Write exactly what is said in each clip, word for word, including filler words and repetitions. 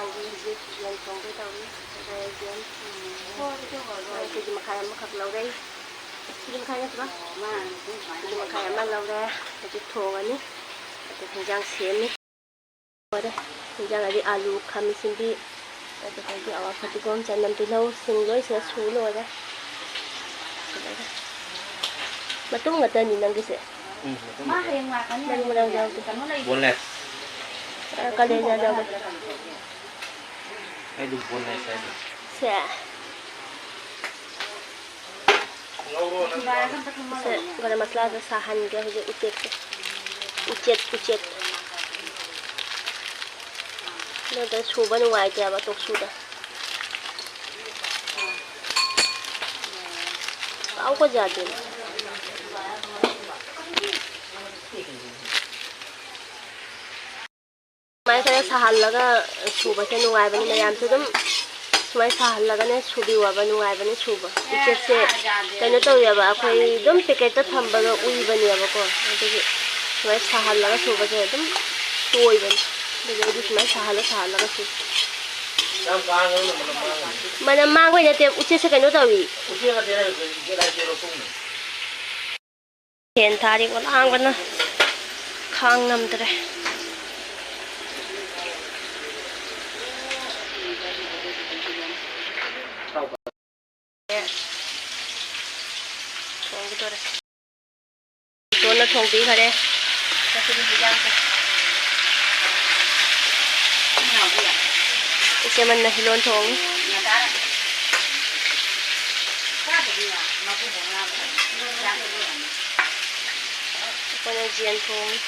ꯍꯧꯖꯤꯛ ꯌꯦꯟ ꯊꯣꯡꯒꯦ ꯇꯧꯔꯤ꯫ ꯑꯗ ꯌꯦꯟ, ꯎꯝ, ꯀꯦꯖꯤ ꯃꯈꯥꯏ ꯑꯃꯈꯛ ꯂꯧꯔꯦ꯫ ꯀꯦꯖꯤ ꯃꯈꯥꯏ ꯅꯠꯇ꯭ꯔꯣ? ꯀꯦꯖꯤ ꯃꯈꯥꯏ ꯑꯃ ꯂꯧꯔꯦ꯫ ꯍꯧꯖꯤꯛ ꯊꯣꯡꯉꯅꯤ꯫ ꯑꯗꯨ ꯍꯤꯟꯖꯥꯡ ꯁꯦꯝꯃꯤ꯫ ꯂꯣꯏꯔꯦ꯫ ꯍꯤꯟꯖꯥꯡ ꯍꯥꯏꯗꯤ ꯑꯥꯂꯨ, ꯈꯥꯃꯦꯟ ꯑꯁꯤꯟꯕꯤ, ꯑꯗꯨꯗꯒꯤ ꯑꯋꯥ ꯐꯗꯤꯒꯣꯝ, ꯆꯅꯝ, ꯇꯤꯜꯍꯧ, ꯁꯤꯡ ꯂꯣꯏ ꯁꯤꯗ ꯁꯨ ꯂꯣꯏꯔꯦ꯫ ꯃꯇꯨꯝ ꯉꯥꯛꯇꯅꯤ ꯅꯪꯒꯤꯁꯦ꯫ ꯎꯝ, ꯃꯇꯨꯝ ꯃꯥ ꯉꯥꯛꯇ꯫ ꯍꯌꯦꯡ ꯂꯥꯛꯀꯅꯤ ꯃꯔꯨ ꯃꯔꯥꯡ ꯍꯥꯏꯕꯅꯦ꯫ ꯌꯥꯎꯗꯦ꯫ ꯀꯩꯅꯣ ꯂꯩ-, boneless꯫ ꯑ, ꯀꯥꯂꯦꯖꯥ ꯌꯥꯎꯗꯦ꯫ ꯑꯩꯗꯤ boneless ꯍꯥꯏꯗꯣ꯫ ꯁꯦ꯫ ꯁꯦ, ꯒꯔꯝ ꯃꯁꯂꯥꯁꯦ ꯁꯥꯍꯟꯒꯦ ꯍꯧꯖꯤꯛ ꯎꯆꯦꯠꯁꯦ꯫ ꯎꯆꯦꯠ, ꯎꯆꯦꯠ꯫ ꯅꯠꯇ꯭ꯔ ꯁꯨꯕ ꯅꯨꯡꯉꯥꯏꯇꯦꯕ ꯇꯣꯛꯁꯨꯗ꯫ ꯀꯥꯎꯕ ꯌꯥꯗꯦꯕ꯫ ꯁꯨꯃꯥꯏꯅ ꯈꯔ ꯁꯥꯍꯜꯂꯒ ꯁꯨꯕꯁꯦ ꯅꯨꯡꯉꯥꯏꯕꯅꯤ, ꯃꯌꯥꯝꯁꯨ ꯑꯗꯨꯝ ꯁꯨꯃꯥꯏꯅ ꯁꯥꯍꯜꯂꯒꯅꯦ ꯁꯨꯕꯤꯌꯣꯕ, ꯅꯨꯡꯉꯥꯏꯕꯅꯤ ꯁꯨꯕ꯫ ꯎꯆꯦꯛꯁꯦ ꯀꯩꯅꯣ ꯇꯧꯋꯦꯕ, ꯑꯩꯈꯣꯏ ꯑꯗꯨꯝ packet ꯇ ꯊꯝꯕꯗꯣ ꯎꯏꯕꯅꯦꯕꯀꯣ, ꯑꯗꯨꯒꯤ ꯁꯨꯃꯥꯏꯅ ꯁꯥꯍꯜꯂꯒ ꯁꯨꯕꯁꯦ ꯑꯗꯨꯝ ꯇꯣꯏꯕꯅꯤ꯫ ꯑꯗꯨꯒꯤ ꯑꯩꯗꯤ ꯁꯨꯃꯥꯏꯅ ꯁꯥꯍꯜꯂ ꯁꯥꯍꯜꯂꯒ ꯁꯨꯏ꯫ ꯌꯥꯝ ꯀꯥ ꯍꯦꯟꯅ ꯃꯅꯝ ꯃꯥꯡꯒꯅꯤ꯫ ꯃꯅꯝ ꯃꯥꯡꯕꯩ ꯅꯠꯇꯦ, ꯎꯆꯦꯛꯁꯦ ꯀꯩꯅꯣ ꯇꯧꯏ꯫ ꯎꯆꯦꯛ ꯅꯠꯇꯦ, ꯂꯥꯏ ꯆꯦꯜꯂꯣ ꯁꯣꯝꯗ꯫ ꯐꯦꯟ ꯊꯥꯔꯤ ꯑꯣꯂꯥꯡꯕꯅ ꯈꯥꯡ ꯉꯝꯗ꯭ꯔꯦ꯫ ꯊꯣꯡꯒꯗꯣꯔꯦ꯫ ꯏꯇꯣꯟꯅ ꯊꯣꯡꯕꯤꯈꯔꯦ ꯉꯁꯤꯒꯤ ꯍꯤꯟꯖꯥꯡꯁꯦ꯫ ꯏꯆꯦꯃꯟꯅ ꯍꯤꯂꯣꯟ ꯊꯣꯡꯉꯤ꯫ ꯑꯩꯈꯣꯏꯅ ꯌꯦꯟ ꯊꯣꯡꯉꯤ꯫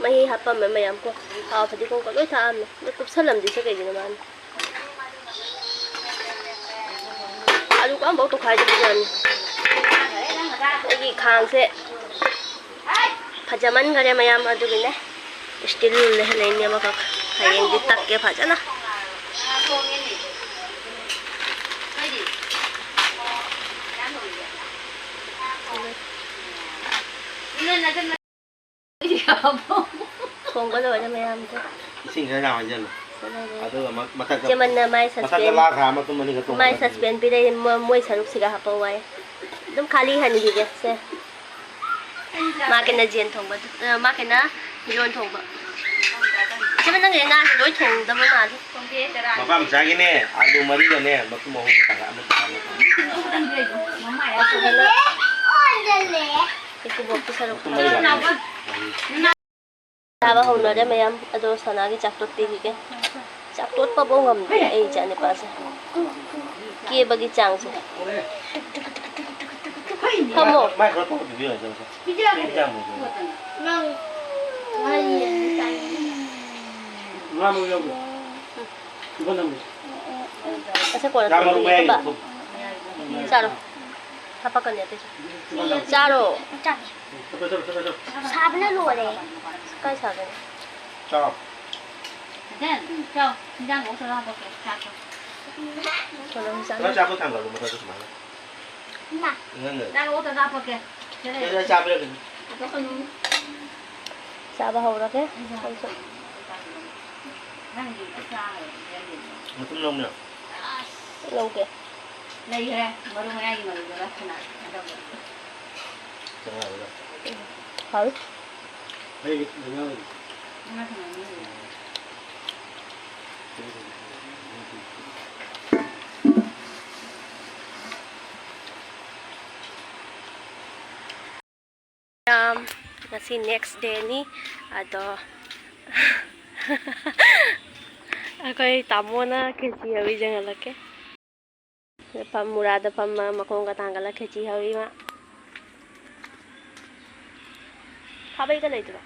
ꯃꯍꯤ ꯍꯥꯞꯄꯝꯃꯦ ꯃꯌꯥꯝ ꯀꯣ꯫ ꯊꯥꯎ ꯐꯗꯤꯒꯣꯝꯒ ꯂꯣꯏ ꯊꯥꯛꯑꯝꯃꯦ꯫ ꯑꯗꯣ ꯀꯨꯞꯁꯜꯂꯝꯗ꯭ꯔꯤꯁꯦ ꯀꯩꯒꯤꯅꯣ ꯃꯥꯅ? ꯑꯂꯨ ꯀꯛꯑꯝꯐꯥꯎ ꯇꯣꯈꯥꯏꯗꯕꯖꯥꯠꯅꯤ꯫ ꯑꯩꯒꯤ ꯈꯥꯡꯁꯦ ꯐꯖꯃꯟꯈꯔꯦ ꯃꯌꯥꯝ, ꯑꯗꯨꯒꯤꯅꯦ꯫ Steel rule ꯂꯩꯍꯜꯂꯛꯏꯅꯦ ꯑꯃꯈꯛ꯫ ꯍꯌꯦꯡꯗꯤ ꯇꯛꯀꯦ ꯐꯖꯅ꯫ ꯊꯣꯡꯕ ꯂꯣꯏꯔꯦ ꯃꯌꯥꯝꯁꯦ꯫ ꯏꯁꯤꯡ ꯈꯔ ꯌꯥꯝ ꯍꯩꯖꯜꯂꯨ꯫ ꯂꯣꯏꯔꯦ꯫ ꯑꯗꯨꯒ ꯃ-, ꯃꯊꯛꯇ, ꯏꯆꯦꯃꯟꯅ ꯃꯥꯏ ꯃꯊꯛꯇ ꯁꯁꯄꯦꯟ, ꯂꯥ ꯊꯥ ꯃꯇꯨꯝ ꯑꯅꯤꯒ ꯃꯥꯏ ꯇꯣꯡꯉꯒ ꯁꯁꯄꯦꯟ ꯄꯤꯔꯛꯏ, ꯃ-, ꯃꯣꯏ ꯁꯔꯨꯛꯁꯤꯒ ꯍꯥꯞꯄꯛꯑꯣ ꯍꯥꯏ꯫ ꯑꯗꯨꯝ ꯈꯥꯂꯤ ꯍꯟꯈꯤꯒꯦ ꯁꯦ꯫ ꯃꯥ ꯀꯩꯅ ꯌꯦꯟ ꯊꯣꯡꯕ, ꯑ, ꯃꯥ ꯀꯩꯅ ꯏꯔꯣꯟ ꯊꯣꯡꯕ꯫ ꯏꯆꯦꯃ, ꯅꯪꯒꯤ ꯉꯥꯁꯦ ꯂꯣꯏ ꯊꯣꯡꯗꯕ ꯃꯥꯜꯂꯦ꯫ ꯃꯄꯥ ꯃꯆꯥꯒꯤꯅꯦ, ꯑꯂꯨ ꯃꯔꯤꯒꯅꯦ, ꯃꯇꯨꯝ ꯑꯍꯨꯝꯒ ꯇꯪꯈꯥꯏ ꯑꯃ ꯇꯪꯈꯥꯏ ꯑꯃ ꯇꯪꯈꯥꯏ꯫ ꯑꯗꯨꯒꯅ ꯏꯀꯨꯕꯣꯛꯀꯤ ꯁꯔꯨꯛ꯫ ꯃꯇꯨꯝ ꯃꯔꯤ ꯃꯔꯤ꯫ ꯆꯥꯕ ꯍꯧꯅꯔꯦ ꯃꯌꯥꯝ꯫ ꯑꯗꯣ ꯁꯅꯥꯒꯤ ꯆꯥꯛ ꯇꯣꯠꯄꯤꯈꯤꯒꯦ꯫ ꯆꯥꯛ ꯇꯣꯠꯄꯐꯥꯎ ꯉꯝꯗꯦ ꯑꯩ ꯏꯆꯥ ꯅꯨꯄꯥꯁꯦ꯫ ꯀꯦꯕꯒꯤ ꯆꯥꯡꯁꯦ꯫ ꯐꯝꯃꯣ꯫ ꯃꯥꯏ ꯈꯔ ꯇꯧꯕꯤꯌꯨ ꯌꯥꯗ꯭ꯔꯣ? ꯏꯟꯖꯥꯡ ꯃꯨꯟꯕꯤꯌꯨ꯫ ꯉꯥ ꯃꯔꯨ ꯌꯥꯎꯕ꯭ꯔꯣ? ꯂꯨꯄꯥ ꯅꯪꯒꯤ꯫ ꯑꯁꯦ ꯀꯣꯟꯅ ꯉꯥ ꯃꯔꯨ ꯊꯣꯡꯕꯤꯒꯦ, ꯃꯌꯥꯏꯗ ꯈꯪꯕ? ꯊꯣꯛ-꯫ ꯆꯥꯔꯣ꯫ ꯍꯥꯄꯛꯀꯅꯤ ꯑꯇꯩꯁꯨ꯫ ꯆꯥꯔꯣ꯫ ꯆꯠꯂꯣ, ꯆꯠꯂꯣ, ꯆꯠꯂꯣ, ꯆꯠꯂꯣ꯫ ꯁꯥꯕꯅ ꯂꯣꯏꯔꯦ꯫ ꯀꯥꯏ ꯁꯥꯒꯅꯤ? ꯆꯥꯎ꯫ ꯆꯥꯎ꯫ ꯏꯟꯖꯥꯡ ꯀꯣꯟꯅ ꯆꯥꯔꯣ꯫ ꯈꯔ ꯆꯥꯛꯇꯣ ꯊꯥꯡꯒꯠꯂꯣ ꯃꯊꯛꯇ ꯁꯨꯃꯥꯏꯅ꯫ ꯏꯃꯥ꯫ ꯏꯪꯍꯟꯗ꯭ꯔꯗꯤ꯫ ꯅꯪ ꯑꯣꯛꯇ ꯍꯥꯞꯄꯛꯀꯦ꯫ ꯁꯤꯗ ꯂꯩꯔꯦ꯫ ꯁꯤꯗ ꯆꯥꯕꯤꯔꯛꯀꯅꯤ꯫ ꯍꯥꯞꯄꯛꯀꯅꯨ꯫ ꯆꯥꯕ ꯍꯧꯔꯒꯦ꯫ ꯑꯩꯁꯨ꯫ ꯅꯪꯗꯤ ꯑꯝꯇ ꯆꯥꯔꯣꯏ꯫ ꯃꯇꯨꯝ ꯂꯧꯅꯦ꯫ ꯑꯁ꯫ ꯂꯧꯒꯦ꯫ ꯂꯩꯈ꯭ꯔꯦ꯫ ꯃꯔꯨ ꯃꯌꯥꯏꯒꯤ ꯃꯔꯨꯗꯨꯒ ꯁꯅꯥ-꯫ ꯀꯩꯅꯣ ꯍꯥꯏꯕꯗꯣ꯫ ꯍꯥꯎꯏ꯫ ꯑꯩ ꯀꯩꯅꯣ ꯍꯥꯏꯕꯗꯣ꯫ ꯉꯥ ꯊꯣꯡꯕ ꯃꯤ ꯂꯩ꯫ ꯃꯌꯥꯝ, ꯉꯁꯤ next dayꯅꯤ꯫ ꯑꯗꯣ ꯑꯩꯈꯣꯏ ꯇꯥꯃꯣꯅ ꯈꯦꯆꯤ ꯍꯧꯔꯤ, ꯌꯦꯡꯍꯜꯂꯛꯀꯦ꯫ ꯐꯝ-, ꯃꯨꯔꯥꯗ ꯐꯝꯃ ꯃꯈꯣꯡꯒ ꯊꯥꯡꯒꯠꯂ ꯈꯦꯆꯤ ꯍꯧꯔꯤ ꯃꯥ꯫ ꯈꯥꯕꯩꯒ ꯂꯩꯇ꯭ꯔꯣ?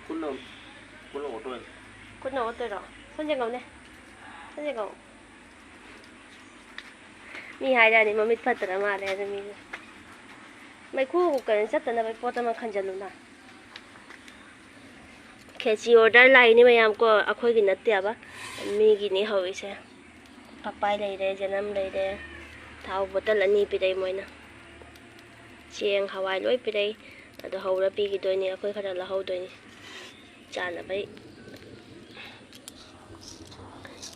ꯈꯨꯠꯅ, ꯈꯨꯠꯅ ꯑꯣꯠꯇꯣꯏꯅꯤ꯫ ꯈꯨꯠꯅ ꯑꯣꯠꯇꯣꯏꯔꯣ? ꯁꯣꯝ ꯌꯦꯡꯉꯧꯅꯦ꯫ ꯁꯣꯝ ꯌꯦꯡꯉꯧ꯫ ꯃꯤ ꯍꯥꯏꯔꯛꯑꯅꯤ ꯃꯃꯤꯠ ꯐꯠꯇ꯭ꯔ ꯃꯥꯜꯂꯦ ꯑꯗꯨ ꯃꯤꯗꯨ꯫ ꯃꯩꯈꯨ ꯀꯩꯅꯣ ꯆꯠꯇꯅꯕ ꯄꯣꯠ ꯑꯃ ꯈꯟꯖꯜꯂꯨꯅ꯫ ꯈꯦꯆꯤ order ꯂꯥꯛꯏꯅꯤ ꯃꯌꯥꯝ ꯀꯣ, ꯑꯩꯈꯣꯏꯒꯤ ꯅꯠꯇꯦꯕ, ꯃꯤꯒꯤꯅꯤ ꯍꯧꯔꯤꯁꯦ꯫ ꯄꯛꯄꯥꯏ ꯂꯩꯔꯦ, ꯖꯅꯝ ꯂꯩꯔꯦ, ꯊꯥꯎ bottle ꯑꯅꯤ ꯄꯤꯔꯛꯏ ꯃꯣꯏꯅ꯫ ꯆꯦꯡ ꯍꯋꯥꯏ ꯂꯣꯏ ꯄꯤꯔꯛꯏ꯫ ꯑꯗꯣ ꯍꯧꯔ ꯄꯤꯈꯤꯗꯣꯏꯅꯤ, ꯑꯩꯈꯣꯏ ꯈꯔ ꯂꯧꯍꯧꯗꯣꯏꯅꯤ ꯆꯥꯅꯕꯩ꯫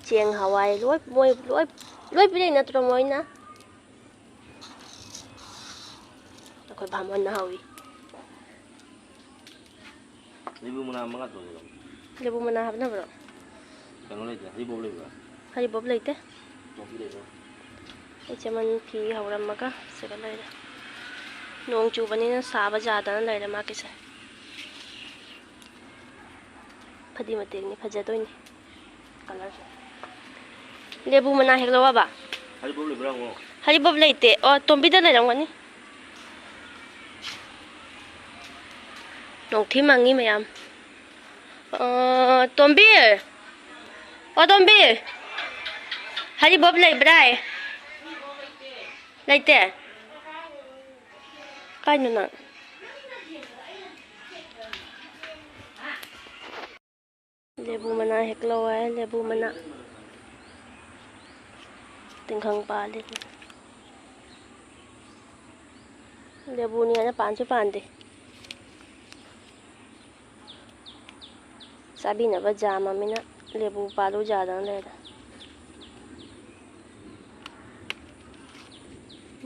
ꯆꯦꯡ, ꯍꯋꯥꯏ ꯂꯣꯏ, ꯃꯣꯏ ꯂꯣꯏ, ꯂꯣꯏ ꯄꯤꯔꯛꯏ ꯅꯠꯇ꯭ꯔꯣ ꯃꯣꯏꯅ? ꯑꯩꯈꯣꯏ ꯕꯥꯃꯣꯟꯅ ꯍꯧꯏ꯫ ꯂꯦꯕꯨ ꯃꯅꯥ ꯃꯉꯥ ꯇꯧꯔꯤꯔꯣ? ꯂꯦꯕꯨ ꯃꯅꯥ ꯍꯥꯞꯅꯕ꯭ꯔꯣ? ꯀꯩꯅꯣ ꯂꯩꯇꯦ, ꯍꯩꯔꯤꯕꯣꯞ ꯂꯩꯕ꯭ꯔꯥ? ꯍꯩꯔꯤꯕꯣꯞ ꯂꯩꯇꯦ꯫ ꯇꯣꯝꯕꯤ ꯂꯩꯕ꯭ꯔꯥ? ꯑꯩ ꯆꯦꯃꯟ ꯐꯤ ꯍꯧꯔꯝꯃꯒ ꯁꯤꯗ ꯂꯩꯔꯦ꯫ ꯅꯣꯡ ꯆꯨꯕꯅꯤꯅ ꯁꯥꯕ ꯌꯥꯗꯅ ꯂꯩꯔꯦ ꯃꯥꯒꯤꯁꯦ꯫ ꯐꯗꯤ ꯃꯇꯦꯛꯅꯤ, ꯐꯖꯗꯣꯏꯅꯤ ꯀꯂꯔꯁꯦ꯫ ꯂꯦꯕꯨ ꯃꯅꯥ ꯍꯦꯛꯂꯛꯑꯣꯕ꯫ ꯍꯩꯔꯤꯕꯣꯞ ꯂꯩꯕ꯭ꯔꯥ ꯍꯪꯉꯣ꯫ ꯍꯩꯔꯤꯕꯣꯞ ꯂꯩꯇꯦ꯫ ꯑꯣ, ꯇꯣꯝꯕꯤꯗ ꯂꯩꯔꯝꯒꯅꯤ꯫ ꯅꯣꯡꯊꯤ ꯃꯪꯉꯤ ꯃꯌꯥꯝ꯫ ꯑ, ꯇꯣꯝꯕꯤ! ꯑꯣ, ꯇꯣꯝꯕꯤ! ꯍꯔꯤꯕꯣꯞ ꯂꯩꯕ꯭ꯔꯥ? ꯂꯩꯇꯦ? ꯀꯥꯏꯅꯣ ꯅꯪ? ꯂꯦꯕꯨ ꯃꯅꯥ ꯍꯦꯛꯂꯧ ꯍꯥꯏ, ꯂꯦꯕꯨ ꯃꯅꯥ꯫ ꯇꯤꯡꯈꯪ ꯄꯥꯜꯂꯤ꯫ ꯂꯦꯕꯨꯅꯤ ꯍꯥꯏꯅ ꯄꯥꯟꯁꯨ ꯄꯥꯟꯗꯦ꯫ ꯆꯥꯕꯤꯅꯕ ꯖꯥꯝ ꯑꯃꯅ ꯂꯦꯕꯨ ꯄꯥꯜꯂꯨ ꯌꯥꯗꯅ ꯂꯩꯔꯦ꯫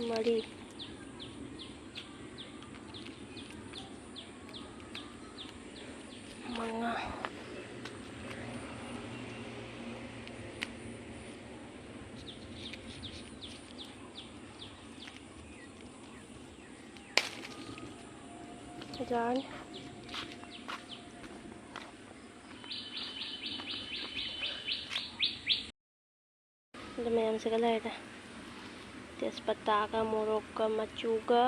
ꯃꯔꯤ꯫ ꯃꯉꯥ꯫ ꯌꯥꯔꯅꯤ꯫ ꯑꯗꯨ ꯃꯌꯥꯝꯁꯤꯒ ꯂꯩꯔꯦ꯫ ꯇꯦꯖꯄꯇꯥꯒ, ꯃꯣꯔꯣꯛꯀ, ꯃꯆꯨꯒ,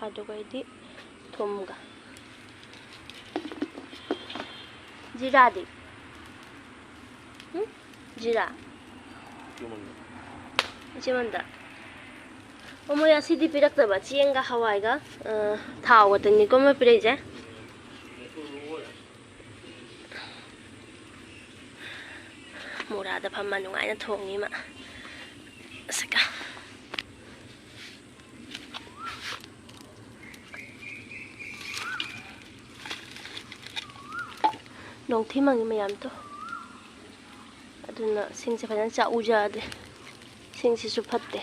ꯑꯗꯨꯒꯩꯗꯤ ꯊꯨꯝꯒ꯫ ꯖꯤꯔꯥꯗꯤ? ꯎꯝ? ꯖꯤꯔꯥ? ꯏꯆꯦꯃꯟꯗ꯫ ꯑꯣ, ꯃꯣꯏ ꯑꯁꯤꯗꯤ ꯄꯤꯔꯛꯇꯕ, ꯆꯦꯡꯒ ꯍꯋꯥꯏꯒ, ꯑ, ꯊꯥꯎꯒꯇꯅꯤꯀꯣ ꯃꯣꯏ ꯄꯤꯔꯛꯏꯁꯦ꯫ ꯃꯣꯔꯥꯗ ꯐꯝꯃ ꯅꯨꯡꯉꯥꯏꯅ ꯊꯣꯡꯉꯤ ꯃꯥ꯫ ꯑꯁꯤꯒ꯫ ꯅꯣꯡꯊꯤ ꯃꯪꯉꯤ ꯃꯌꯥꯝꯗꯣ꯫ ꯑꯗꯨꯅ ꯁꯤꯡꯁꯦ ꯐꯖꯅ ꯆꯥꯛꯎ ꯌꯥꯗꯦ꯫ ꯁꯤꯡꯁꯤꯁꯨ ꯐꯠꯇꯦ꯫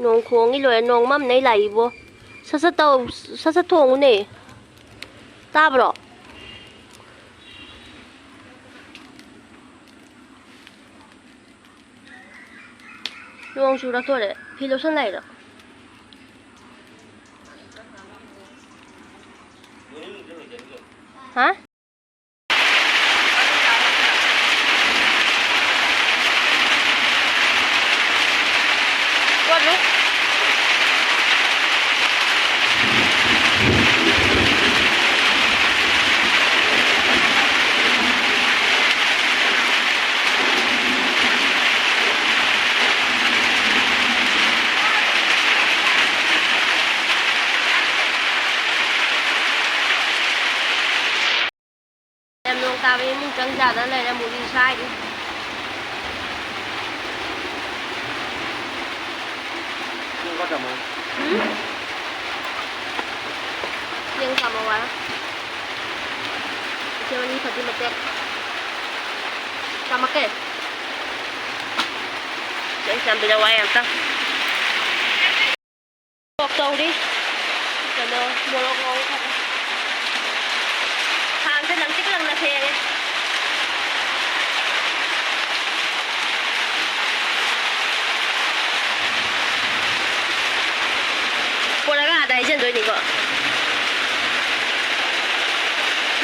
ꯅꯣꯡ ꯈꯣꯡꯉꯤ ꯂꯣꯏꯔꯦ꯫ ꯅꯣꯡ ꯃꯝꯅꯩ ꯂꯥꯛꯏꯕꯣ꯫ ꯁꯠ ꯁꯠ ꯇꯧ-, ꯁꯠ ꯁꯠ ꯊꯣꯡꯉꯨꯅꯦ꯫ ꯇꯥꯕ꯭ꯔꯣ? ꯅꯣꯡ ꯆꯨꯔꯛꯇꯣꯔꯦ꯫ ꯐꯤ ꯂꯧꯁꯟ ꯂꯥꯛꯏꯔꯣ? ꯍꯥ? ꯌꯥꯝ ꯅꯣꯡ ꯇꯥꯕ ꯏꯃꯨꯡ ꯆꯪ ꯌꯥꯗꯅ ꯂꯩꯔꯦ, ꯃꯨꯔꯤ ꯁꯥꯏꯔꯤ꯫ ꯎꯝ? ꯆꯦꯡ ꯆꯥꯝꯃ ꯋꯥꯏ꯫ ꯏꯆꯦ ꯃꯅꯤ ꯐꯗꯤ ꯃꯇꯦꯛ ꯆꯥꯝꯃꯛꯀꯦ꯫ ꯆꯦꯡ ꯆꯥꯝꯕꯤꯗ ꯋꯥꯏ ꯑꯝꯇ꯫ ꯃꯣꯔꯣꯛ ꯇꯧꯔꯤ꯫ ꯀꯩꯅꯣ, ꯃꯣꯔꯣꯛ ꯉꯧꯕ꯫ ꯈꯥꯡꯁꯦ ꯂꯪꯇ꯭ꯔꯤꯛ ꯂꯪꯅ ꯐꯦꯡꯉꯦ꯫ ꯄꯨꯔꯒ ꯑꯥꯗ ꯍꯩꯖꯤꯟꯗꯣꯏꯅꯤꯀꯣ꯫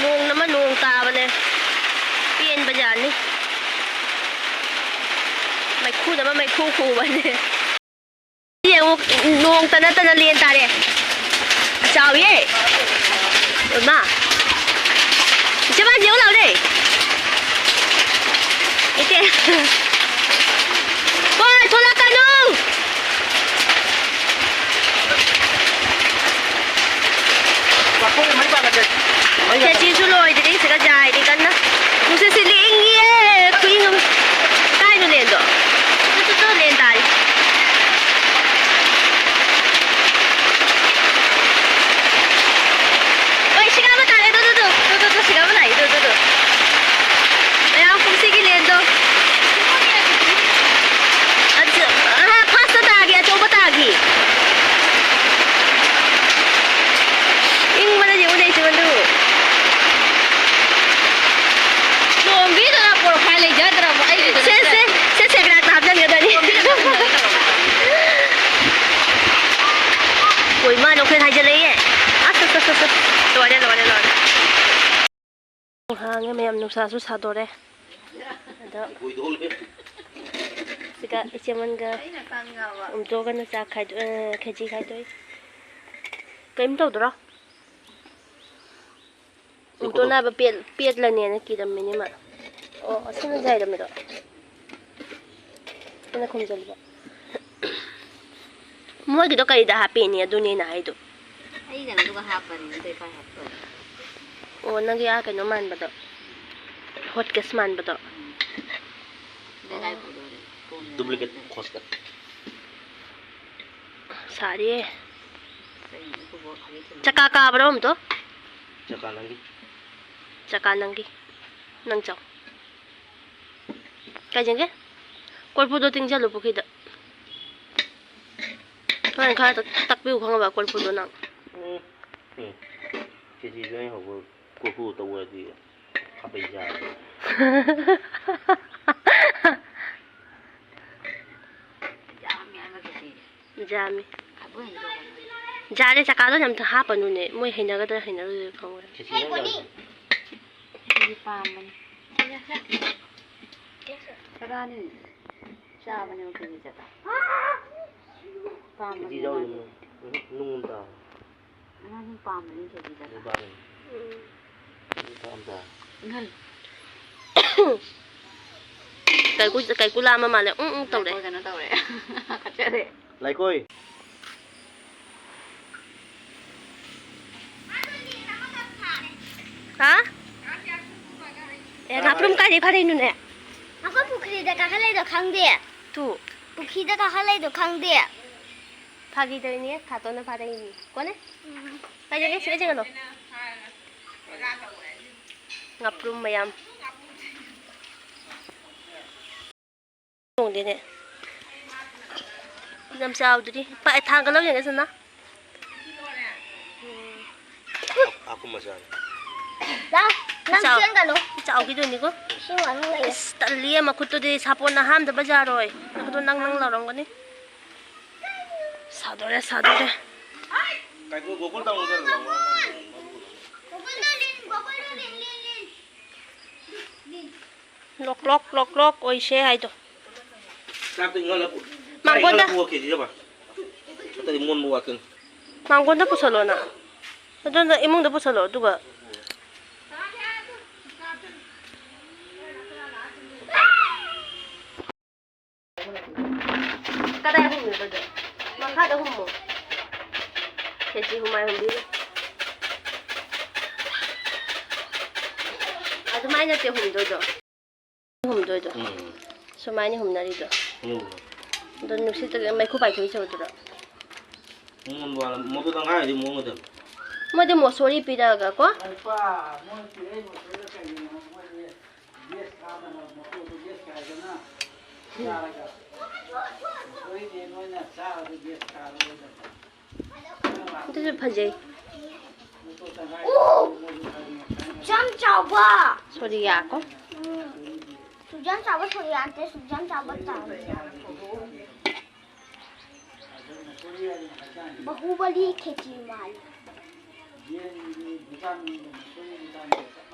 ꯅꯣꯡꯅ ꯑꯃ ꯅꯣꯡ ꯇꯥꯕꯅꯦ꯫ ꯄꯦꯟꯕꯖꯥꯠꯅꯤ꯫ ꯃꯩꯈꯨꯗ ꯑꯃ ꯃꯩꯈꯨ ꯈꯨꯕꯅꯦ꯫ ꯌꯦꯡꯉꯨ, ꯅꯣꯡ ꯇꯅ ꯇꯅ ꯂꯦꯟ ꯇꯥꯔꯦ꯫ ꯆꯥꯎꯋꯤꯌꯦ꯫ ꯑꯣꯏꯃꯥ꯫ ꯏꯆꯦ ꯃꯥ ꯌꯦꯡꯉꯨ ꯂꯥꯎꯅꯦ꯫ ꯏꯆꯦ꯫ ꯍꯣꯏ, ꯊꯣꯛꯂꯛꯀꯅꯨ꯫ ꯈꯦꯆꯤꯁꯨ ꯂꯣꯏꯗ꯭ꯔꯤ, ꯁꯤꯗ ꯌꯥꯏꯔꯤ ꯀꯟꯅ꯫ ꯅꯨꯡꯁꯤꯠ ꯁꯤꯠꯂꯤ, ꯏꯪꯉꯤꯌꯦ, ꯈꯨꯏꯪ ꯑꯃ꯫ ꯀꯥꯏꯅꯣ ꯂꯦꯟꯗꯣ? ꯇꯨ, ꯇꯨ, ꯇꯨ, ꯂꯦꯟ ꯇꯥꯔꯤ꯫ ꯍꯣꯏ, ꯍꯥꯡꯉꯦ ꯃꯌꯥꯝ, ꯅꯨꯡꯁꯥꯁꯨ ꯁꯥꯗꯣꯔꯦ꯫ ꯑꯗꯣ ꯁꯤꯒ ꯏꯆꯦꯃꯟꯒ ꯎꯝꯇꯣꯒꯅ ꯆꯥꯛ ꯈꯥꯏꯗꯣꯛ-, ꯑ, ꯈꯦꯆꯤ ꯈꯥꯏꯗꯣꯛꯏ꯫ ꯀꯔꯤꯝ ꯇꯧꯗ꯭ꯔꯣ? ꯎꯝꯇꯣ ꯅꯥꯕ ꯄꯦꯠ-, ꯄꯦꯠꯂꯅꯦꯅ ꯀꯤꯔꯝꯃꯤꯅꯦ ꯃꯥ꯫ ꯑꯣ, ꯑꯁꯤꯅ ꯌꯥꯏꯔꯝꯃꯤꯔꯣ? ꯑꯩꯅ ꯈꯨꯝꯖꯤꯜꯂꯤꯕ꯫ ꯃꯣꯏꯒꯤꯗꯣ ꯀꯔꯤꯗ ꯍꯥꯞꯄꯦꯅꯦ? ꯑꯗꯨꯅꯦ ꯑꯩꯅ ꯍꯥꯏꯗꯣ꯫ ꯑꯩ ꯀꯩꯅꯣꯗꯨꯒ ꯍꯥꯞꯄꯅꯤ, ꯑꯇꯩ ꯀꯥꯏ ꯍꯥꯞꯇꯣꯏꯅꯣ? ꯑꯣ, ꯅꯪꯒꯤ ꯑꯥ ꯀꯩꯅꯣ ꯃꯥꯟꯕꯗꯣ, ꯍꯣꯠ ꯀꯦꯁ ꯃꯥꯟꯕꯗꯣ꯫ ꯎꯝ꯫ ꯑꯗꯩ ꯀꯥꯏ ꯄꯨꯗꯣꯔꯤ? ꯄꯨꯅꯤ꯫ Duplicate ꯍꯣꯠ ꯀꯦꯁ꯫ ꯁꯥꯔꯤꯌꯦ꯫ ꯀꯩꯅꯣ, ꯎꯄꯨꯕꯣ ꯈꯥꯒꯦ ꯊꯤꯜꯂꯤ꯫ ꯆꯀꯥ ꯀꯥꯕ꯭ꯔꯣ ꯑꯝꯇꯣ? ꯆꯀꯥ ꯅꯪꯒꯤ꯫ ꯆꯀꯥ ꯅꯪꯒꯤ꯫ ꯅꯪ ꯆꯥꯎ꯫ ꯀꯥꯏ ꯆꯪꯒꯦ? ꯀꯣꯔꯐꯨꯗꯣ ꯇꯤꯡꯁꯜꯂꯨ ꯄꯨꯈ꯭ꯔꯤꯗ꯫ ꯍꯣꯔꯦꯟ ꯈꯔ ꯇꯛ-, ꯇꯛꯄꯤꯌꯨ ꯈꯪꯉꯕ ꯀꯣꯔꯐꯨꯗꯣ ꯅꯪ꯫ ꯎꯝ, ꯎꯝ꯫ ꯀꯦꯖꯤꯗꯣ ꯑꯩ ꯍꯧꯕ ꯀꯣꯔꯐꯨ ꯇꯧꯔꯗꯤ ꯈꯥꯕꯩ ꯌꯥꯔꯦ꯫ ꯌꯥꯝꯃꯦ ꯍꯥꯏꯕ ꯀꯦꯖꯤ꯫ ꯌꯥꯝꯃꯤ꯫ ꯈꯥꯕꯩ ꯍꯦꯟꯗꯣꯛꯑꯣ꯫ ꯌꯥꯔꯦ, ꯆꯀꯥꯗꯣ ꯑꯝꯇ ꯍꯥꯞꯄꯅꯨꯅꯦ꯫ ꯃꯣꯏ ꯍꯩꯅꯒꯗ꯭ꯔꯥ ꯍꯩꯅꯔꯣꯏꯗ꯭ꯔꯥ ꯈꯪꯉꯣꯏ꯫ ꯀꯦꯖꯤ ꯑꯃ ꯌꯥꯎꯔꯗꯤ꯫ ꯑꯩꯗꯤ ꯄꯥꯝꯕꯅꯤ꯫ ꯆꯔꯥꯅꯤ꯫ ꯆꯥꯕꯅꯦꯕ ꯀꯦꯖꯤ ꯆꯠꯄ꯫ ꯄꯥꯝꯕꯅꯦ ꯀꯦꯖꯤ ꯌꯥꯎꯔꯤ ꯃꯥꯗꯤ꯫ ꯅꯨꯡ, ꯅꯨꯡ ꯑꯃ ꯇꯥꯕ꯫ ꯃꯥꯗꯤ ꯄꯥꯝꯕꯅꯦ ꯀꯦꯖꯤ ꯆꯠꯄ꯫ ꯅꯨꯡ ꯄꯥꯝꯕꯅꯦ꯫ ꯎꯝ꯫ ꯀꯦꯖꯤ ꯆꯠꯄ ꯑꯃ ꯇꯥꯕ꯫ ꯏꯪꯍꯜꯂꯨ꯫ ꯀꯩꯀꯨ-, ꯀꯩꯀꯨ ꯂꯥꯝꯕ ꯃꯥꯜꯂꯦ꯫ ꯎꯝ, ꯎꯝ ꯇꯧꯔꯦ꯫ ꯂꯥꯏꯀꯣꯏ ꯀꯩꯅꯣ ꯇꯧꯔꯦ꯫ ꯍꯥꯀꯠꯆꯔꯦ꯫ ꯂꯥꯏꯀꯣꯏ꯫ ꯍꯥ? ꯑꯦ, ꯉꯥꯄ꯭ꯔꯨꯝ ꯀꯥꯏꯗꯩ ꯐꯥꯔꯛꯏꯅꯣꯅꯦ? ꯑꯩꯈꯣꯏ ꯄꯨꯈ꯭ꯔꯤꯗ ꯀꯥꯈꯠꯂꯛꯏꯗꯣ ꯈꯪꯗꯦ꯫ ꯇꯨ꯫ ꯄꯨꯈ꯭ꯔꯤꯗ ꯀꯥꯈꯠꯂꯛꯏꯗꯣ ꯈꯪꯗꯦ꯫ ꯐꯥꯒꯤ ꯇꯧꯔꯤꯅꯦ, ꯈꯥꯇꯣꯟꯅ ꯐꯥꯔꯛꯏꯅꯤ꯫ ꯀꯣꯅꯦ? ꯎꯝ꯫ ꯀꯥꯏ ꯆꯠꯀꯦ? ꯁꯤꯗ ꯆꯪꯍꯜꯂꯣ꯫ ꯉꯥꯄ꯭ꯔꯨꯝ ꯃꯌꯥꯝ꯫ ꯊꯣꯡꯗꯦꯅꯦ꯫ ꯌꯥꯝ ꯆꯥꯎꯗ꯭ꯔꯤ꯫ ꯄꯥꯏ-, ꯊꯥꯡꯒꯠꯂꯣ ꯌꯦꯡꯒꯦ ꯁꯅꯥ꯫ ꯍꯥꯀꯨꯝ ꯃꯆꯥꯅꯤ꯫ ꯂꯥꯎ, ꯅꯪ ꯆꯥꯎ-, ꯆꯦꯟꯒꯅꯨ꯫ ꯆꯥꯎꯈꯤꯗꯣꯏꯅꯤꯀꯣ꯫ ꯏꯁꯤꯡ ꯃꯅꯨꯡ ꯂꯩꯔꯦ꯫ ꯏꯁ, ꯇꯜꯂꯤꯌꯦ, ꯃꯈꯨꯠꯇꯨꯗꯤ ꯁꯥꯄꯣꯟꯅ ꯍꯥꯝꯗꯕ ꯌꯥꯔꯣꯏ꯫ ꯃꯈꯨꯠꯇꯣ ꯅꯪ ꯅꯪ ꯂꯥꯎꯔꯝꯒꯅꯤ꯫ ꯁꯥꯗꯣꯔꯦ, ꯁꯥꯗꯣꯔꯦ꯫ ꯀꯥꯏꯀꯨ, ꯒꯣꯀꯨꯜ ꯇꯥꯃꯣꯗ ꯂꯥꯎ꯫ ꯒꯣꯀꯨꯜꯗꯣ ꯂꯤꯟ, ꯒꯣꯀꯨꯜꯗꯣ ꯂꯤꯟ, ꯂꯤꯟ, ꯂꯤꯟ꯫ ꯂꯣꯛ ꯂꯣꯛ ꯂꯣꯛ ꯂꯣꯛ ꯑꯣꯏꯁꯦ ꯍꯥꯏꯗꯣ꯫ ꯆꯥꯛꯇꯣ ꯏꯪꯍꯜꯂ ꯄꯨ-, ꯃꯥꯡꯒꯣꯟꯗ꯫ ꯆꯥꯛ ꯏꯪꯍꯜꯂ ꯄꯨꯔꯛꯀꯦ ꯁꯤꯗꯕ꯫ ꯅꯠꯇ꯭ꯔꯗꯤ ꯃꯣꯟꯕ ꯋꯥꯠꯀꯅꯤ꯫ ꯃꯥꯡꯒꯣꯟꯗ ꯄꯨꯁꯜꯂꯣꯅ꯫ ꯑꯗꯨꯅ ꯏꯃꯨꯡꯗ ꯄꯨꯁꯜꯂꯣ, ꯑꯗꯨꯒ꯫ ꯀꯗꯥꯏ ꯍꯨꯝꯃꯤꯕꯗꯣ? ꯃꯈꯥꯗ ꯍꯨꯝꯃꯣ꯫ ꯈꯦꯆꯤ ꯍꯨꯃꯥꯏ ꯍꯨꯝꯕꯤꯔꯣ꯫ ꯑꯗꯨꯃꯥꯏꯅ ꯅꯠꯇꯦ ꯍꯨꯝꯗꯣꯏꯗꯣ꯫ ꯍꯨꯝꯗꯣꯏꯗꯣ꯫ ꯎꯝ꯫ ꯁꯨꯃꯥꯏꯅ ꯍꯨꯝꯅꯔꯤꯗꯣ꯫ ꯎꯝ꯫ ꯑꯗꯣ ꯅꯨꯡꯁꯤꯠꯇꯒꯤ ꯃꯩꯈꯨ ꯄꯥꯏꯊꯣꯛꯏꯁꯦ ꯎꯗ꯭ꯔꯣ? ꯎꯝ, ꯃꯗꯨꯗ ꯉꯥꯏꯔꯗꯤ ꯃꯑꯣꯡ ꯑꯗꯨꯝ꯫ ꯃꯣꯏꯗꯤ ꯃꯣꯁꯣꯔꯤ ꯄꯤꯔꯛꯑꯒ ꯀꯣ꯫ ꯂꯨꯄꯥ ꯃꯣꯏ ꯄꯤꯔꯛꯏ ꯃꯣꯁꯣꯔꯤꯗꯣ ꯀꯩꯒꯤꯅꯣ? ꯃꯣꯏꯗꯤ ꯒꯦꯁ ꯊꯥꯗꯅ ꯃꯣꯇꯣꯔꯗꯣ ꯒꯦꯁ ꯀꯥꯏꯗꯅ ꯆꯥꯔꯒ ꯃꯣꯁꯣꯔꯤꯗꯤ ꯅꯣꯏꯅ ꯆꯥꯔꯗꯤ ꯒꯦꯁ ꯀꯥꯔꯣꯏꯗꯕ꯫ ꯑꯗꯨꯁꯨ ꯐꯖꯩ꯫ ꯌꯥꯝ ꯆꯥꯎꯕ꯫ ꯁꯣꯔꯤ ꯌꯥꯀꯣ꯫ ꯎꯝ꯫ ꯁꯨꯛꯌꯥꯝ ꯆꯥꯎꯕ ꯁꯣꯔꯤ ꯌꯥꯟꯇꯦ, ꯁꯨꯛꯌꯥꯝ ꯆꯥꯎꯕ ꯇꯥꯔꯦ꯫ ꯕꯍꯨꯕꯂꯤ ꯈꯦꯆꯤ ꯃꯥꯜꯂꯤ꯫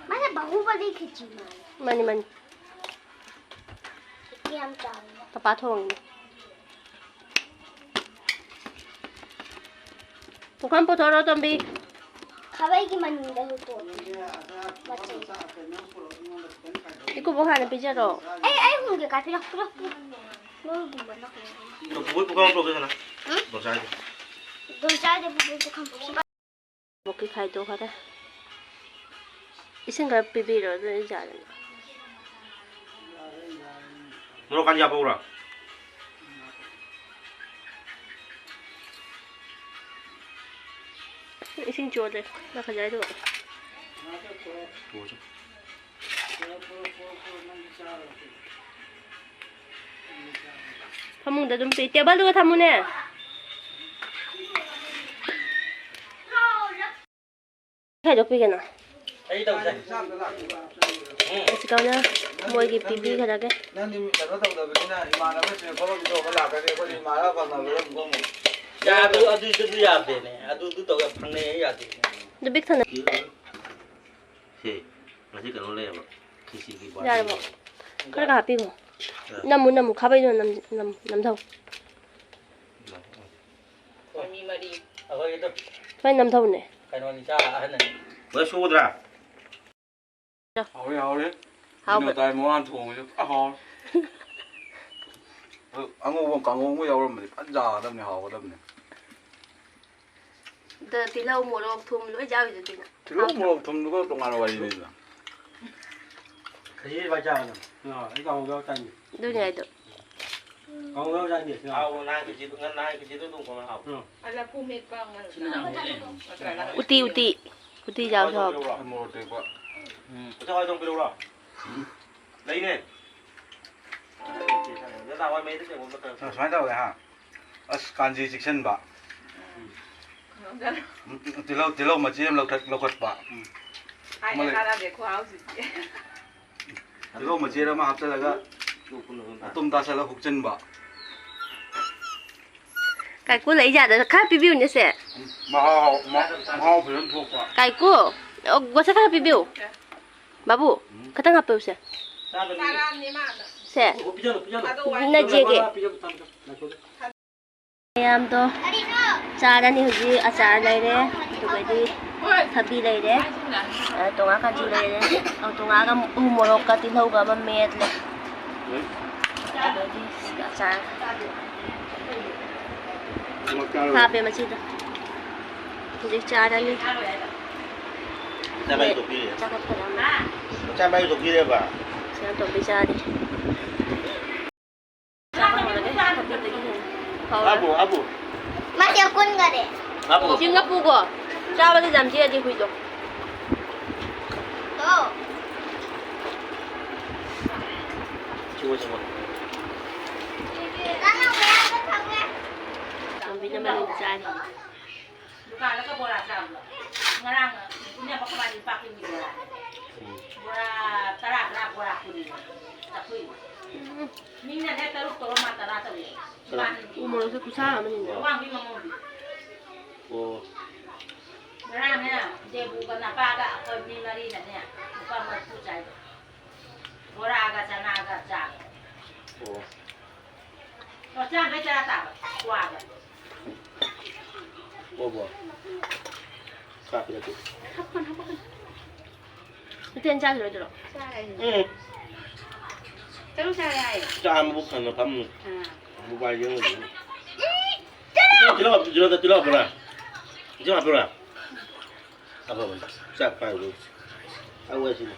ꯃꯥꯅ ꯕꯍꯨꯕꯂꯤ ꯈꯦꯆꯤ ꯃꯥꯜꯂꯤ꯫ ꯃꯥꯅꯤ, ꯃꯥꯅꯤ꯫ ꯌꯥꯝ ꯆꯥꯎꯋꯦ꯫ ꯄꯄꯥ ꯊꯣꯡꯉꯤ꯫ ꯄꯨꯈꯝ ꯄꯨꯊꯣꯔꯛꯑꯣ, ꯇꯣꯝꯕꯤ꯫ ꯈꯥꯕꯩꯒꯤ ꯃꯅꯤꯡꯗꯁꯨ ꯇꯣꯠꯂꯤ꯫ ꯃꯆꯩ꯫ ꯏꯀꯨꯕꯣꯛ ꯍꯥꯟꯅ ꯄꯤꯖꯔꯣ꯫ ꯑꯩ, ꯑꯩ ꯍꯨꯝꯒꯦ, ꯀꯥꯏ, ꯄꯤꯔꯛ, ꯄꯤꯔꯛ, ꯄꯤꯔꯛ꯫ ꯅꯣꯏ ꯍꯨꯝꯕ ꯂꯥꯛꯑꯣ꯫ ꯄꯨꯄꯨꯒꯤ ꯄꯨꯈꯝ ꯄꯨꯔꯛꯑꯣ ꯀꯩꯅꯣ? ꯍꯨꯝ? ꯗꯣꯟꯆꯥꯏꯒꯤ꯫ ꯗꯣꯟꯆꯥꯏꯗ ꯄꯨꯄꯨꯒꯤ ꯄꯨꯈꯝ ꯄꯨꯔꯛꯑꯣ꯫ ꯕꯣꯛꯀꯤ ꯈꯥꯏꯗꯣꯛꯈꯔꯦ꯫ ꯏꯁꯤꯡ ꯈꯔ ꯄꯤꯕꯤꯔꯣ, ꯑꯗꯨ ꯑꯩ ꯌꯥꯔꯦ꯫ ꯃꯣꯔꯣꯛ ꯀꯥꯟꯗꯤ ꯍꯥꯞꯄꯛꯎꯔꯣ? ꯏꯁꯤꯡ ꯆꯣꯠꯂꯦ, ꯅꯥꯈꯥꯖꯥꯏꯗꯣ꯫ ꯄꯨꯔꯣ ꯆꯣ꯫ ꯐꯃꯨꯡꯗ ꯑꯗꯨꯝ ꯄꯤ, ꯇꯦꯕꯜꯗꯨꯒ ꯊꯝꯃꯨꯅꯦ꯫ ꯈꯥꯏꯗꯣꯛꯄꯤꯒꯅꯣ꯫ ꯑꯩ ꯇꯧꯁꯦ꯫ ꯎꯝ꯫ ꯑꯁꯤꯀꯥꯟꯅ ꯃꯣꯏꯒꯤ ꯄꯤꯕꯤꯈ꯭ꯔꯒꯦ꯫ ꯅꯪꯗꯤ ꯀꯩꯅꯣ ꯇꯧꯗꯕꯅꯤꯅ ꯏꯃꯥꯟꯅꯕꯁꯤꯡ ꯊꯕꯛ ꯇꯧꯕ ꯂꯥꯛꯀꯅꯤ, ꯑꯩꯈꯣꯏꯗꯤ ꯏꯃꯥꯟꯅꯕ ꯐꯪꯅꯕꯗ ꯑꯃꯨꯛ ꯑꯃꯨꯛ꯫ ꯌꯥ, ꯑꯗꯨ, ꯑꯗꯨꯗꯁꯨ ꯌꯥꯗꯦꯅꯦ꯫ ꯑꯗꯨ, ꯑꯗꯨ ꯇꯧꯔꯒ ꯐꯪꯅꯩ ꯌꯥꯗꯦꯅꯦ꯫ ꯑꯗꯨ ꯕꯤꯛ ꯊꯟꯅ꯫ ꯁꯤ ꯉꯁꯤ ꯀꯩꯅꯣ ꯂꯩꯌꯦꯕ꯫ ꯌꯥꯔꯕꯣ? ꯈꯔꯒ ꯍꯥꯞꯄꯤꯈꯣ꯫ ꯅꯝꯃꯨ, ꯅꯝꯃꯨ, ꯈꯥꯕꯩꯗꯣ ꯅꯝ-, ꯅꯝ-, ꯅꯝꯊꯧ꯫ ꯑꯩꯈꯣꯏ ꯃꯤ ꯃꯔꯤ꯫ ꯑꯩꯈꯣꯏꯒꯤꯗꯣ꯫ ꯁꯨꯃꯥꯏꯅ ꯅꯝꯊꯧꯅꯦ꯫ ꯀꯩꯅꯣꯅꯤ, ꯆꯥ ꯑꯍꯟꯅꯅꯤ꯫ ꯂꯣꯏ ꯁꯨꯒꯗ꯭ꯔꯥ? ꯍꯥꯎꯔꯦ, ꯍꯥꯎꯔꯦ꯫ ꯍꯥꯎꯕ꯫ ꯀꯩꯅꯣ ꯇꯥꯏ, ꯃꯃꯥꯅ ꯊꯣꯡꯕꯁꯦ ꯐꯖꯅ ꯍꯥꯎꯔꯦ꯫ ꯑꯗꯨ ꯑꯉꯧꯕ ꯀꯥꯡꯉꯧ ꯑꯃ ꯌꯥꯎꯔꯝꯕꯗꯤ ꯐꯖꯅ ꯆꯥꯒꯗꯕꯅꯤ, ꯍꯥꯎꯒꯗꯕꯅꯤ꯫ ꯑꯗ ꯇꯤꯜꯍꯧ, ꯃꯣꯔꯣꯛ, ꯊꯨꯝ ꯂꯣꯏ ꯌꯥꯎꯔꯤꯗꯨꯗꯤ ꯅꯪ꯫ ꯇꯤꯜꯍꯧ, ꯃꯣꯔꯣꯛ, ꯊꯨꯝꯗꯨꯒ ꯇꯣꯉꯥꯟꯕ ꯋꯥꯔꯤꯅꯤꯗꯅ꯫ ꯈꯖꯤꯛ ꯈꯛ ꯆꯥꯒꯗꯕꯅꯤ꯫ ꯑꯥ, ꯑꯩ ꯀꯥꯡꯍꯧ ꯌꯥꯎ ꯆꯥꯅꯤꯡꯗꯦ꯫ ꯑꯗꯨꯅꯤ ꯍꯥꯏꯗꯣ꯫ ꯀꯥꯡꯍꯧ ꯌꯥꯎ ꯆꯥꯅꯤꯡꯗꯦ꯫ ꯍꯥꯎ, ꯉꯥ ꯀꯦꯖꯤꯗꯨ, ꯉꯥ, ꯉꯥ ꯀꯦꯖꯤꯗꯨ ꯑꯗꯨꯝ ꯀꯣꯟꯅ ꯍꯥꯎ꯫ ꯎꯝ꯫ ꯑꯗ ꯂꯐꯨ ꯃꯦꯠꯄ ꯑꯃ ꯁꯤꯅ ꯌꯥꯝ ꯍꯦꯜꯂꯦ꯫ ꯎꯇꯤ, ꯎꯇꯤ꯫ ꯎꯇꯤ ꯆꯥꯕꯁꯨ ꯍꯥꯎꯕꯅꯤ꯫ ꯃꯣꯔꯣꯛ ꯑꯇꯦꯛꯄ꯫ ꯎꯝ꯫ ꯑꯆꯥ, ꯍꯋꯥꯏ ꯊꯣꯡ ꯄꯤꯔꯛꯎꯔꯣ? ꯎꯝ꯫ ꯂꯩꯅꯦ꯫ ꯅꯣꯏ ꯅꯍꯥꯟꯋꯥꯏ ꯃꯩꯗ ꯆꯦꯡꯕ ꯃꯇꯝ꯫ ꯁꯨꯃꯥꯏꯅ ꯇꯧꯋꯦ ꯍꯥ꯫ ꯑꯁ, ꯀꯥꯟꯖꯤ ꯆꯤꯛꯁꯟꯕ꯫ ꯎꯝ, ꯇꯤꯜꯍꯧ, ꯇꯤꯜꯍꯧ ꯃꯆꯦ ꯑꯃ ꯂꯧꯊꯠ-, ꯂꯧꯈꯠꯄ꯫ ꯎꯝ꯫ ꯍꯥꯏꯅ ꯑꯃ ꯂꯩ꯫ ꯀꯥꯟꯅꯗꯦ ꯈꯨꯍꯥꯎꯁꯤꯗꯤ꯫ ꯇꯤꯜꯍꯧ ꯃꯆꯦ ꯑꯃ ꯍꯥꯞꯆꯤꯜꯂꯒ ꯃꯇꯨꯝ ꯇꯥꯁꯜꯂꯒ ꯍꯨꯛꯆꯤꯟꯕ꯫ ꯀꯥꯏꯀꯨ ꯂꯩꯖꯥꯗ ꯈꯔ ꯄꯤꯕꯤꯌꯨꯅꯦ ꯁꯦ꯫ ꯎꯝ, ꯃꯍꯥꯎ, ꯃ-, ꯃꯍꯥꯎ ꯐꯖꯅ ꯊꯣꯛꯄ꯫ ꯀꯥꯏꯀꯨ, ꯑꯣ, ꯒꯣꯁꯦ ꯈꯔ ꯄꯤꯕꯤꯌꯨ꯫ ꯕꯥꯕꯨ, ꯎꯝ꯫ ꯈꯤꯇꯪ ꯍꯥꯞꯄꯨꯁꯦ꯫ ꯁꯦ꯫ ꯄꯤꯖꯔꯣ, ꯄꯤꯖꯔꯣ꯫ ꯅꯖꯦꯒꯦ꯫ ꯃꯌꯥꯝꯗꯣ ꯆꯥꯔꯅꯤ ꯍꯧꯖꯤꯛ꯫ ꯑꯆꯥꯔ ꯂꯩꯔꯦ, ꯑꯗꯨꯒꯗꯤ ꯊꯕꯤ ꯂꯩꯔꯦ, ꯑ, ꯇꯣꯉꯥ ꯀꯥꯟꯆꯤ ꯂꯩꯔꯦ, ꯑ, ꯇꯣꯉꯥꯒ ꯎ ꯃꯣꯔꯣꯛꯀ ꯇꯤꯜꯍꯧꯒ ꯑꯃ ꯃꯦꯠꯂꯦ꯫ ꯑꯗꯒꯤ ꯁꯤꯒ ꯑꯆꯥꯔ ꯍꯥꯞꯄꯦ ꯃꯁꯤꯗ꯫ ꯍꯧꯖꯤꯛ ꯆꯥꯔꯅꯤ꯫ ꯆꯥꯛ ꯍꯥꯞꯄꯗ ꯑꯃ꯫ ꯆꯥꯛ ꯍꯥꯞꯄꯗ ꯑꯃ꯫ ꯁꯤ ꯌꯥꯝ ꯇꯧꯕꯤ ꯆꯥꯔꯤ꯫ ꯆꯥꯕ ꯍꯧꯔꯒꯦ꯫ ꯍꯥꯞꯄꯨ, ꯍꯥꯞꯄꯨ꯫ ꯃꯥꯁꯦ ꯀꯨꯟꯒꯔꯦ꯫ ꯍꯥꯞꯄꯨ꯫ ꯁꯤ ꯉꯥꯄꯨꯀꯣ꯫ ꯆꯥꯕꯗ ꯌꯥꯝ ꯆꯤꯛꯑꯗꯤ ꯍꯨꯏꯗꯣ꯫ ꯑꯣ꯫ ꯆꯤꯛꯑꯣ, ꯆꯤꯛꯑꯣ꯫ ꯆꯥꯅꯕ ꯌꯥꯝꯅ ꯐꯪꯉꯦ꯫ ꯇꯣꯝꯕꯤꯅ ꯃꯅꯤꯡ ꯆꯥꯔꯤ꯫ ꯗꯨꯀꯥꯟꯗꯒ ꯕꯣꯔꯥ ꯆꯥꯕꯗꯣ꯫ ꯉꯔꯥꯡ ꯏꯅꯝꯃ ꯈꯣꯏꯕꯥꯅꯤ ꯂꯨꯄꯥ ꯀꯨꯟꯒꯤ ꯕꯣꯔꯥ꯫ ꯎꯝ꯫ ꯕꯣꯔꯥ ꯇꯔꯥ, ꯇꯔꯥ, ꯕꯣꯔꯥ ꯀꯨꯟ ꯆꯥꯊꯣꯛꯏꯕ꯫ ꯎꯝ꯫ ꯃꯤꯅꯅꯦ ꯇꯔꯨꯛ ꯇꯧꯔ ꯃꯥ ꯇꯔꯥ ꯇꯧꯔꯛꯑꯦ꯫ ꯇꯔꯥ꯫ ꯎ ꯃꯣꯔꯣꯛꯁꯦ ꯈꯨꯁꯥ ꯑꯃꯅꯤꯅꯦ꯫ ꯑꯋꯥꯡꯕꯤ ꯃꯃꯣꯟꯕꯤ꯫ ꯑꯣ꯫ ꯉꯔꯥꯡꯅꯦ, ꯗꯦꯕꯨꯒ ꯅꯄꯥꯒ ꯑꯩꯈꯣꯏ ꯃꯤ ꯃꯔꯤꯅꯅꯦ, ꯂꯨꯄꯥ ꯃꯔꯤꯐꯨ ꯆꯥꯏꯕ꯫ ꯕꯣꯔꯥꯒ ꯆꯅꯥꯒ ꯆꯥꯒ꯫ ꯑꯣ꯫ ꯑꯣ, ꯆꯥꯝꯃꯩ ꯇꯔꯥ ꯇꯥꯕ꯫ ꯀ꯭ꯋꯥꯒ꯫ ꯑꯣ ꯕꯣ꯫ ꯆꯥꯛ ꯄꯤꯔꯛꯀꯦ꯫ ꯎꯇꯦꯟ ꯆꯥꯈꯤꯔꯣꯏꯗ꯭ꯔꯣ? ꯎꯝ꯫ ꯇꯔꯨꯛ ꯆꯥꯔꯦ ꯍꯥꯏꯌꯦ꯫ ꯆꯥꯝꯃꯕꯨ ꯐꯅ ꯐꯝꯅꯤ꯫ ꯑꯥ꯫ ꯃꯣꯕꯥꯏꯜ ꯌꯦꯡꯉ ꯂꯩ꯫ ꯇꯤꯜꯍꯧ ꯍꯥꯞ-, ꯖꯤꯔꯣꯗ ꯇꯤꯜꯍꯧ ꯍꯥꯞꯄ꯭ꯔꯥ? ꯏꯟꯖꯥꯡ ꯍꯥꯞꯄ꯭ꯔꯥ? ꯍꯥꯞꯄꯕꯅꯤ꯫ ꯆꯥꯛ ꯄꯥꯏꯕꯗꯨ꯫ ꯑꯧ, ꯑꯁꯤꯅꯤ꯫